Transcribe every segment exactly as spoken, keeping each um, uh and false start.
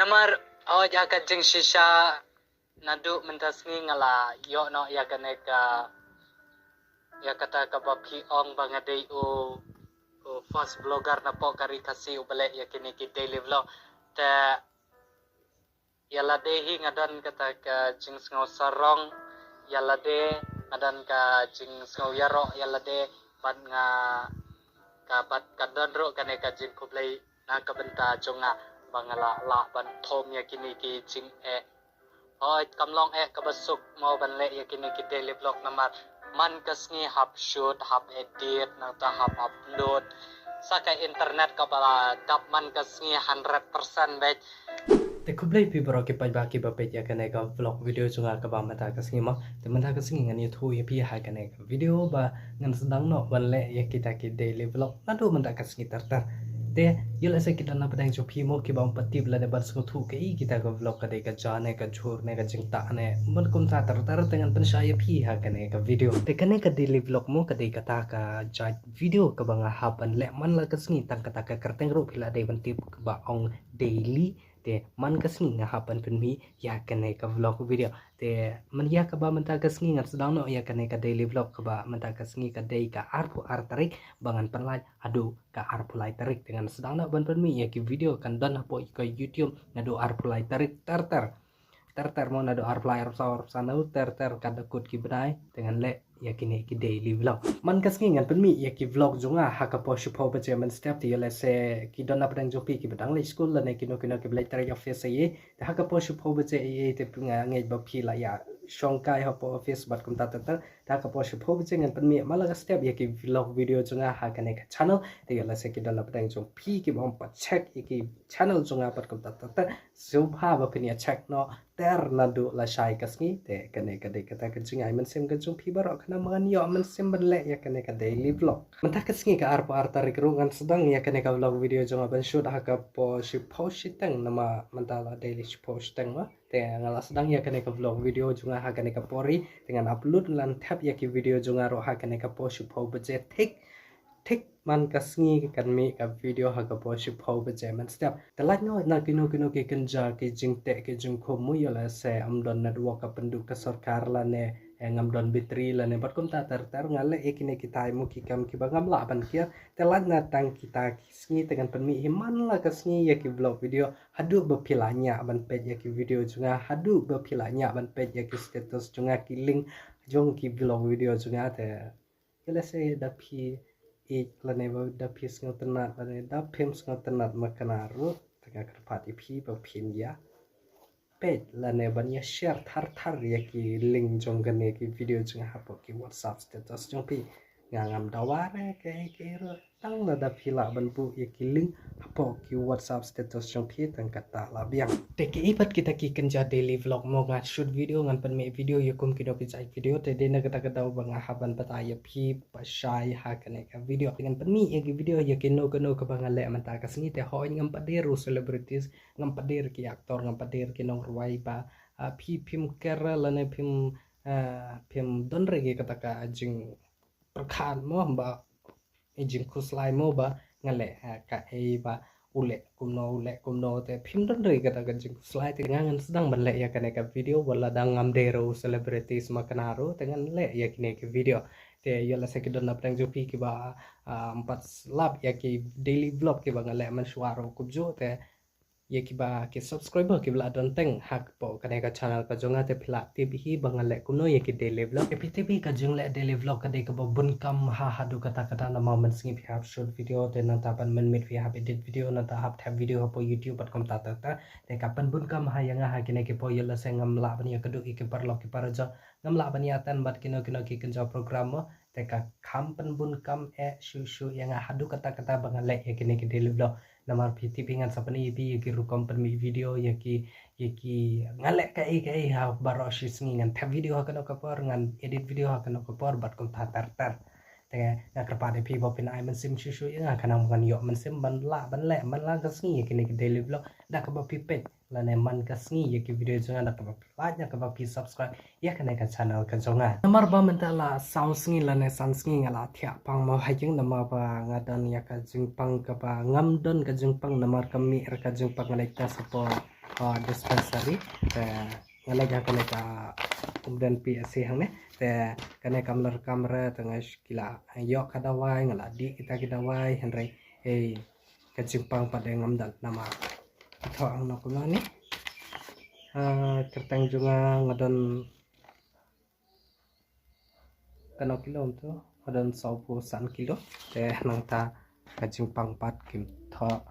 Mar, oh, ïa ka jingshisha, naduh mynta sngi nga la ïoh noh ïa kane ka, ïa kata kaba phi ong ba nga dei u, u first vlogger napoh ka ri Khasi uba leh ïa kine ki daily vlog. Te ïa lade hi nga don kata ka jingsngew sarong, ïa lade nga don ka jingsngew ïaroh, ïa lade bad nga ka bad ka don ruh kane ka jingkhublei na ka bynta jong nga ba nga la lah ban thom ïa kine ki jingeh. Hooid, kam long eh kaba suk mo ban leh ïa kine ki daily vlog namar man ka sngi hap shoot, hap edit, nangta hap upload. Sa ka internet kaba la dap man ka sngi hundred percent beit. Te khublei phi baroh ki paidbah kiba peit ïa kane ka vlog video jong nga kaba mynta ka sngi mo. Te mynta ka sngi ngan ïathuh ïa phi ha kane ka video ba ngan sdang noh ban leh ïa kita ki daily vlog naduh mynta ka sngi ter ter. Te ïoh lehse ki don na pdeng jong phi mo kiba ym pat tip lane ban sngewthuh kaei kita ka vlog, ka dei ka ja ne ka jhur ne ka jingtah ne bad kumta ter ter, te ngan pynshai ïa phi ha kane ka video. Te kane ka daily vlog mo ka dei kata ka jait video kaba nga hap ban leh man la ka sngi, tang kata ka kyrteng ruh phi la dei ban tip kaba ong daily. Te man ka sngi nga hap ban pynmih ïa kane ka vlog video. Te man ïa kaba mynta ka sngi ngan sdang noh ïa kane ka daily vlog kaba mynta ka sngi ka dei ka arphew ar tarik ba ngan pynlait haduh ka arphew lai tarik, te ngan sdang noh ban pynmih ïa ki video, kan don hapoh ka YouTube naduh arphew lai tarik ter ter. Ter ter mo, naduh arphew lai, arphew saw, arphew saw, naduh ter ter ka da kut ki bnai te ngan leh ïa kine ki daily vlog. Man ka sngi ngan pynmih ïa ki vlog jong nga ha ka por shiphew baje mynstep, te ïoh lehse ki don na pdeng jong phi kiba dang leit skul lane kino kino kiba leit trei office ei ei, te ha ka por shiphew baje ei ei te nga ngeit ba phi la ïa shong kai hapoh office bad kumta ter ter. Te ha ka por shiphew baje ngan pynmih man la ka step ïa ki vlog video jong nga ha kane ka channel. Te ïoh lehse ki don na pdeng jong phi kiba ym pat check ïa ki channel jong nga bad kumta ter ter, sngewbha ba phin ïa check noh ter naduh lashai ka sngi. Te kane ka dei kata ka jingai mynsiem ka jong phi baroh, khnang ba ngan ïoh mynsiem ban leh ïa kane ka daily vlog. Mynta ka sngi ka arphew ar tarik ruh ngan sdang ïa kane ka vlog video jong nga ban shoot ha ka por shiphew shiteng, namar mynta la dei leit shiphew shiteng ma. Te nga la sdang ïa kane ka vlog video jong nga ha kane ka por ri, te ngan upload lan thep ïa ki video jong nga ruh ha kane ka por shiphew baje thik. Thik man ka sngi kan mih ka video ha ka por shiphew baje mynstep. Te lait noh na kino kino ki kynja ki jingteh ki jingkhum mo, ïoh lehse ym don network ka pynduh ka sorkar lane, eh, ngam don battery lane bad kumta ter ter, nga leh ïa kine kitai mo ki kam kiba ngam lah ban kiar. Te lait na tang kita ki sngi te ngan pynmih hi man la ka sngi ïa ki vlog video haduh ba phi la ñiah ban peit ïa ki video jong nga, haduh ba phi la ñiah ban peit ïa ki status jong nga, ki link jong ki vlog video jong nga. Te ïoh lehse da phi ïeit lane ba da phi sngewtynnat lane da phim sngewtynnat ma kane ruh, te nga kyrpad ïa phi ba phin ïa peit lane ban ïa share thar thar ïa ki link jong kane ki video jong nga hapoh ki WhatsApp status jong phi. Nga ngam dawa re kaei kaei ruh, tang lada phi lah ban buh ïa ki link hapoh ki WhatsApp status jong phi tang kata la biang. Te kiei pat kita ki kynja daily vlog mo, ngan shoot video, ngan pynmih video ïa kum kino ki jait video, te dei na kata ka daw ba nga hap ban batai ïa phi ba shai ha kane ka video. Te ngan pynmih ïa ki video ïa kino kino kaba nga leh mynta ka sngi, te hooid ngam pat der u celebrities, ngam pat der ki actor, ngam pat der ki nongrwai ba, ah, phi phim ker lane phim, ah, phim don re ki kata ka jing pyrkhat mo ba i jingkhuslai mo ba nga leh, eh, kaei ba u leh kumno u leh kumno, te phim don re kata ka jingkhuslai. Te nga ngan sdang ban leh ïa kane ka video wat la dang ngam dei ruh u celebrities ma kane ruh, te ngan leh ïa kine ki video. Te ïoh lehse ki don na pdeng jong phi kiba, ah, ym pat slap ïa ki daily vlog kiba nga leh mynshuwa ruh kumjuh, te ïa kiba ki subscriber kiba la don teng hapoh kane ka channel ka jong nga, te phi la tip hi ba nga leh kumno ïa ki daily vlog. Te phi tip hi ka jingleh daily vlog ka dei kaba bun kam ha haduh katta katta, namar mynsngi phi hap shoot video, te nangta ban mynmiet phi hap edit video, nangta hap thep video hapoh YouTube bad kumta ter ter. Te ka pynbun kam ha ïa nga ha kine ki por, ïoh lehse ngam lah ban ïa kdup ïa ki paralok ki parajor, ngam lah ban ïa attend bad kino kino ki kynja program mo. Te ka kham pynbun kam eh shuh shuh ïa nga haduh katta katta ba nga leh ïa kine ki daily vlog. Namar phi tip hi ngan sa pyni ïa phi ïa ki rukom pynmih video, ïa ki, ïa ki nga leh kaei kaei ha baroh shi sngi, ngan thep video ha kano ka por, ngan edit video ha kano ka por bad kumta ter ter. Te nga kyrpad ïa phi ba phin ai mynsiem shuh shuh ïa nga khnang ba ngan ïoh mynsiem ban lah ban leh man la ka sngi ïa kine ki daily vlog da kaba phi peit lane man ka sngi ïa ki video jong nga, da kaba phi like, da kaba phi subscribe ïa kane ka channel ka jong nga. Namar ba mynta la saw sngi lane san sngi nga la thiah pang mo ha ïing, namar ba nga don ïa ka jingpang kaba ngam don ka jingpang, namar ka mih re ka jingpang, nga leit test hapoh uh, dispensary. Te nga leit ha kane ka Umden P S C hangne. Te kane ka Mlarkam re te nga sh- ki la ïoh ka dawai, nga la dih kita ki dawai, hynrei ei ka jingpang pat de ngam don namar. Thoh ang no kumno ni. Uh, kyrteng jong nga nga don kano kilo tu, nga don sawphew san kilo. Te nangta ka jingpang pat kim thoh.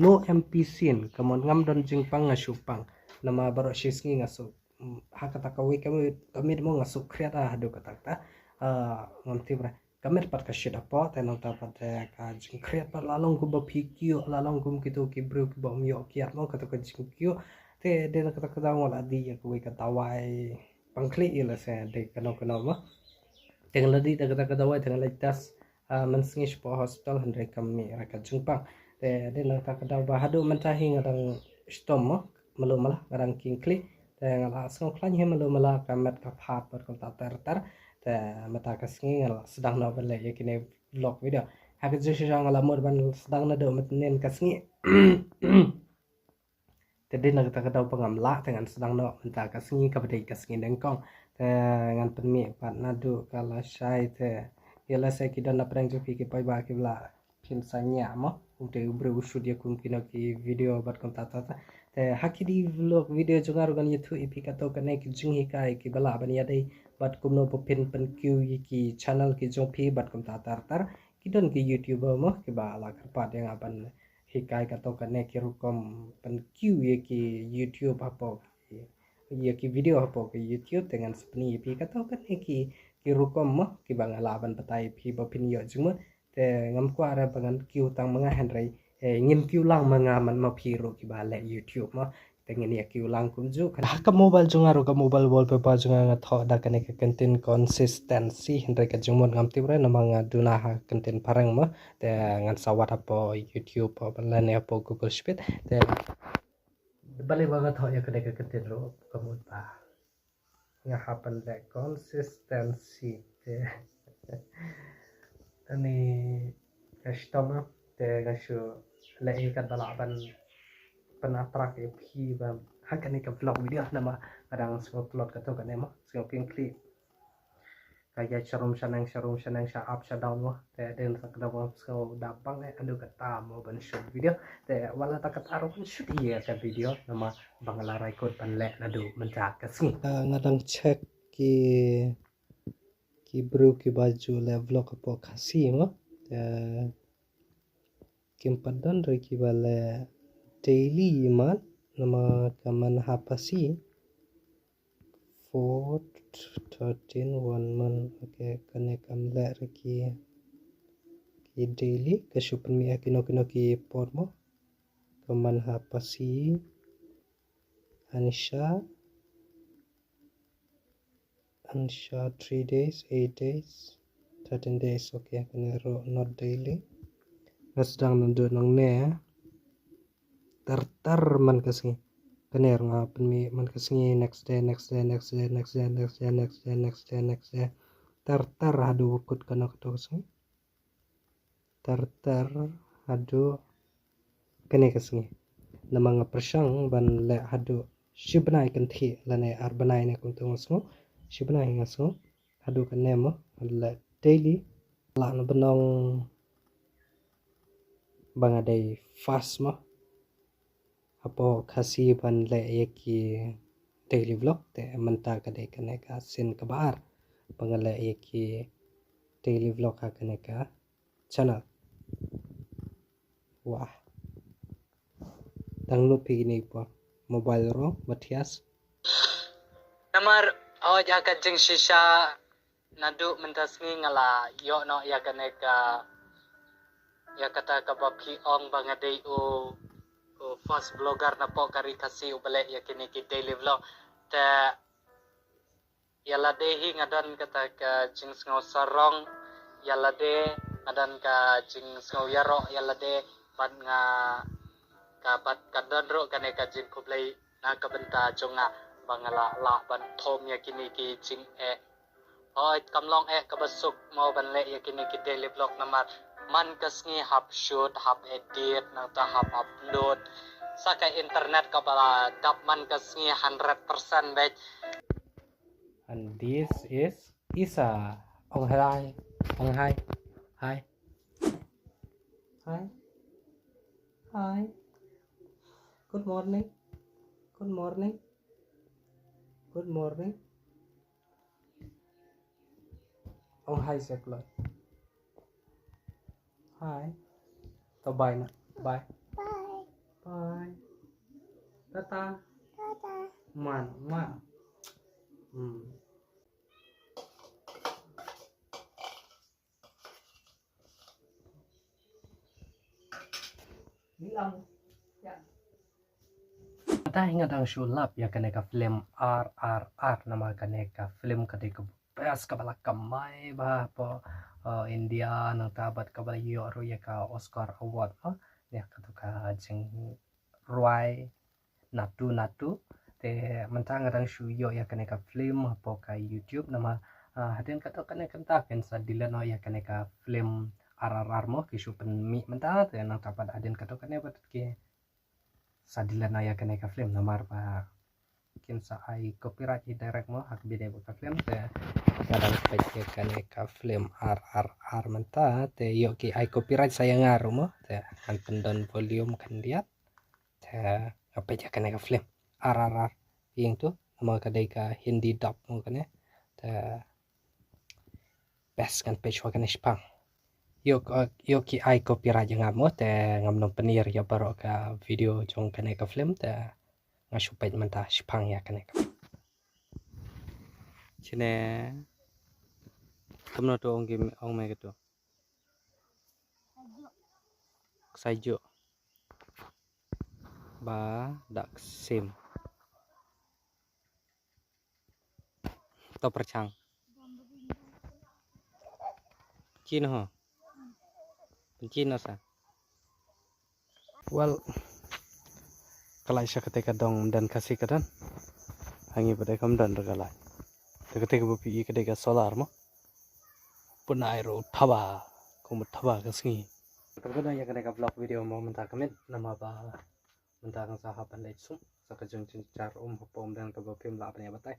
No M P C in, ka mon ngam don jingpang nga shu pang. Namar baroh shi sngi nga shu, mm, ha kata kawei ka miet, ka miet mo nga shu khriat ah haduh kata kata. Ah, ngam tip re. Ka miet pat ka shit hapoh, te nangta pat, eh, ka jingkhriat pat la long kum ba phi kiew, la long kum kito ki briew kiba ym ïoh kiad mo, kato ka jingkiew. Te dei na kata ka daw nga la dih ïa kawei ka dawai pang khlieh ïa lehse dei kano kano mo. Te nga la dih da kata ka dawai te nga leit test, ah, mynsngi shapoh hospital hynrei kam mih re ka jingpang. Te dei na kata ka daw ba haduh mynta hi nga dang shitom mo, malu mala nga dang king khlieh. Te nga la sngew khlaiñ hi malu mala, ka met ka phad bad kumta ter ter. Te mynta ka sngi nga la sdang noh ban leh ïa kine vlog video. Ha ka jingshisha nga la mut ban sdang naduh mynnin ka sngi. Te dei na kata ka daw ba ngam lah te ngan sdang noh mynta ka sngi kaba dei ka sngi nyngkong. Te ngan pynmih pat naduh ka lashai te ïa lehse ki don na pdeng jong phi ki paidbah kiba lah phin sa ñiah mo. U dei u briew u shoot ïa kum kino ki video bad kumta ta ta. Te ha kine vlog video jong nga ruh ngan ïathuh ïa phi kato kane ki jinghikai kiba lah ban ïadei bad kumno ba phin pynkiew ïa ki channel ki jong phi bad kumta ter ter. Ki don ki YouTuber mo kiba la kyrpad ïa nga ban hikai kato kane ki rukom pynkiew ïa ki YouTube hapoh ki, ïa ki video hapoh ki YouTube, te ngan sa pyni ïa phi kato kane ki, ki rukom mo kiba nga lah ban batai ïa phi ba phin ïoh jingmut. Te ngam kwah re ba ngan kiew tang ma nga hynrei, eh, ngin kiew lang ma nga man ma phi ruh kiba leh YouTube mo. Te ngin ïa kiew lang kumjuh. Ha ka mobile jong nga ruh, ka mobile wallpaper jong nga, nga thoh da kane ka kyntien consistency, hynrei ka jingmut ngam tip re namar nga duna ha kyntien phareng mo. Te ngan sa wad hapoh YouTube lane hapoh Google Speed. Te balei ba nga thoh ïa kane ka kyntien ruh, ka mut ba nga hap ban leh consistency. Te ani ka shitom te nga shu leh ïa katba lah ban pynattract ïa phi ba ha kane ka vlog video namar nga dang sngewtlot kato kane mo, sngewkhih khlieh. Ka ïaid sharum shaneng sharum shaneng, sha up sha down mo. Te dei na kata ka daw ba nga sngewdap bang eh haduh katta mo ban shoot video. Te wat la kata ruh ngan shoot ïa ka video namar ba nga la rai kut ban leh naduh mynta ka sngi. Ah, nga dang check ki, ki briew kiba ju leh vlog hapoh Khasi mo. Te kim pat don re kiba leh daily mat namar ka man ha Pasi. Four, thirteen, one month. Okay, kane kam leh re ki, ki daily, ka shu pynmih ha kino kino ki por mo. Ka man ha Pasi, Ansha, Ansha three days, eight days, thirteen days. Okay, kane ruh not daily. Nga sdang naduh nangne. Ter ter man ka sngi. Kane ruh nga pynmih man ka sngi, next day, next day, next day, next day, next day, next day, next day, next day. Ter ter haduh kut kano kato ka sngi. Ter ter haduh kane ka sngi. Namar nga pyrshang ban leh haduh shi bnai kynthih lane ar bnai ne kumto nga sngew. Shi bnai nga sngew. Haduh kane mo, leh daily. Lah na bnong ba nga dei first mo hapoh Khasi ban leh ïa ki daily vlog, te mynta ka dei kane ka sien kaba ar ba nga leh ïa ki daily vlog ha kane ka channel. Wah. Dang lut phi kine ki por. Mobile ruh, Mathias. Namar, oh, ïa ka jingshisha naduh mynta sngi nga la ïoh noh ïa kane ka, ïa kata kaba phi ong ba nga dei u, u first vlogger napoh ka ri Khasi uba leh ïa kine ki daily vlog. Te ïa lade hi nga don kata ka jingsngew sarong, ïa lade nga don ka jingsngew ïaroh, ïa lade bad nga ka bad ka don ruh kane ka jingkhublei na ka bynta jong nga ba nga la lah ban thom ïa kine ki jingeh. Hooid, kam long eh kaba suk mo ban leh ïa kine ki daily vlog namar man ka sngi hap shoot, hap edit, nangta hap upload. Sa ka internet kaba la dap man ka sngi hundred percent beit. And this is Isa. Ong hi. Ong hi. Hi. Hi. Hi. Good morning. Good morning. Good morning. Ong hi seh kloi. Hi. To bye na. Bye. Bye. Bye. Tata. Tata. Man, man. Hmm. Mynta nga dang shu lap ïa kane ka film R R R, namar kane ka film ka dei ka best, kaba la kamai bha hapoh, uh, India, nangta bad kaba la ïoh ruh ïa ka Oscar Award, ha. Ïa kato ka jingrwai Naatu Naatu. Te mynta nga dang shu ïoh ïa kane ka film hapoh ka YouTube, namar, ah, hadien kato kane kynta phin sa delete noh ïa kane ka film R R R mo, ki shu pynmih mynta, te nangta pat hadien kato kane pat ki sa delete noh ïa kane ka film, namar ba kin sa ai copyright hi direct mo ha ka video ka film. Te nga dang peit ïa kane ka film R R R mynta, te ïoh ki ai copyright sa ïa nga ruh mo, te ngan pyndon volume khyndiat. Te nga peit ïa kane ka film R R R ïing tu, namar ka dei ka Hindi dub mo kane. Te best, ngan peit shuwa kane shipang. Ïoh, ïoh ki ai copyright ïa nga mo, te ngam nym pynïar ïa baroh ka video jong kane ka film, te nga shu peit mynta shipang ïa kane ka film. Shine. Kumno to ong ki, ong me kito. Ksai juh. Ba da ksem. To pyrchang. Chin ho. Chin ho sa. Well, ka lai sha kata ka dong ym don Khasi ka don. Hangi ba dei kam don re ka lai. Te kata ka ba phi i ka dei ka solar mo. Pynai ruh thaba, kumba thaba ka sngi. Tang kata ïa kane ka vlog video mo mynta ka miet, namar ba mynta nga sa hap ban leit sum, sa ka jingchynjar um hapoh ym don kaba phim lah ban ïa batai.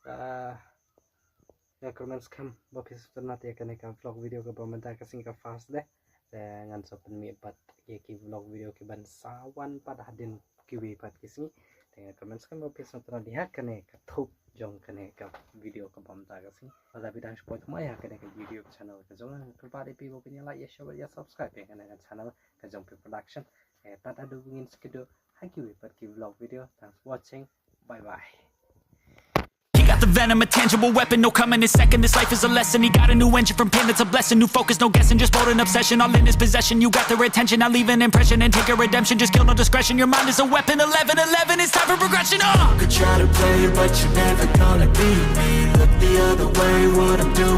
Ah, nga kyrmen skhem ba phi sngewtynnat ïa kane ka vlog video kaba mynta ka sngi ka first dei. Te ngan sa pynmih pat ïa ki vlog video kiban sa wan pat hadien kiwei pat ki sngi. Te nga kyrmen skhem ba phi sngewtynnat ïa kane ka thup jong kane ka video kaba mynta ka sngi. Lada phi dang shu poi thymmai ha kane ka YouTube channel ka jong nga, kyrpad ïa phi ba phin ïa like, ïa share, ïa subscribe ïa kane ka channel ka jong phi production. Eh, tad haduh ba ngin sa kynduh ha kiwei pat ki vlog video. Thanks for watching. Bye bye. He got the venom, a tangible weapon. No coming in second, this life is a lesson. He got a new engine from pain, that's a blessing. New focus, no guessing, just bold and obsession. All in his possession, you got their attention. Now leave an impression and take a redemption. Just kill, no discretion, your mind is a weapon. Eleven eleven, it's time for progression. Uh! You could try to play it, but you're never gonna beat me. Look the other way, what I'm doing